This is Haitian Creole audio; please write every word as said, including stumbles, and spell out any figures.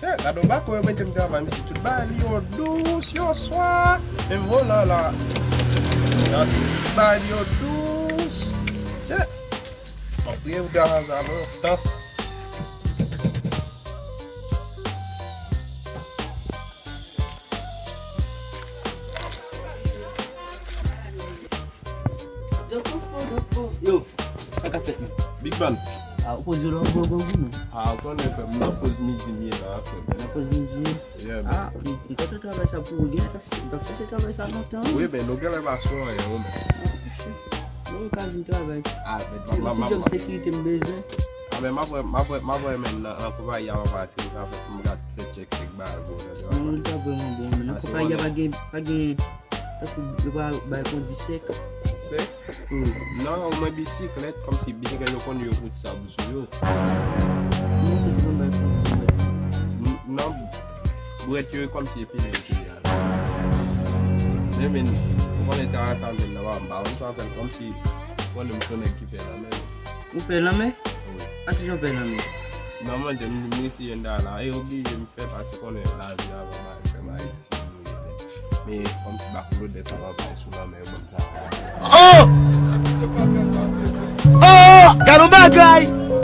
Eh, gade yon bako yo mete m travay, mesye, tout bagay li yo dous, yo swa. Menm volan la. Gade, tout bagay li yo dous. Se, m ap priye pou travay sa lontan. Yo, sa k ap fèt, menm? Big Man. Ah, ou poze yo la, ou gwo gwo gwo, menm. Ah, ou konnen, frè m, nan poz midi m ye la, frè m. Nan poz midi? Yeah, man. Ah, m, m kontan travay sa pou ou. Gen lè t ap, t ap chèche travay sa lontan, wi. Wi, men nou genlè pa sou anyen, wi, men. Ah, shit. Bon, ou ka jwenn travay. Ah, men se yon ti djòb sekirite m bezwen. Ah, men m ap wè, m ap wè, m ap wè, men nan, nan konpayi a, m ap wè si m ka fè, m ka fè tchèk kèk bagay pou ou. Non, li ta vrèman bon, men nan konpayi a pa gen, pa gen Tankou yo pa bay kondi sèk. Sèk? Wi. Non, omwen bisiklèt, kòmsi bisiklèt yo konn yo fout sab sou yo. Non, se pou bay kondi sèk. N-, non, bwèt yo kòmsi epi yo epi a. Men, men, ou konnen tan an tan, men nan, m pa konn sa fè l kòmsi, ou konnen m se yon nèg ki fè lanmè. Ou fè lanmè? Wi. A kijan w fè lanmè? Non, mwen, m, m eseye nda la. E oblije m fè, paske konnen lavi a pa bay fè bay. Men kòmsi baklodè sa pa bay sou lanmè yo ban m travay. Oh! Oh! Gade yon bagay!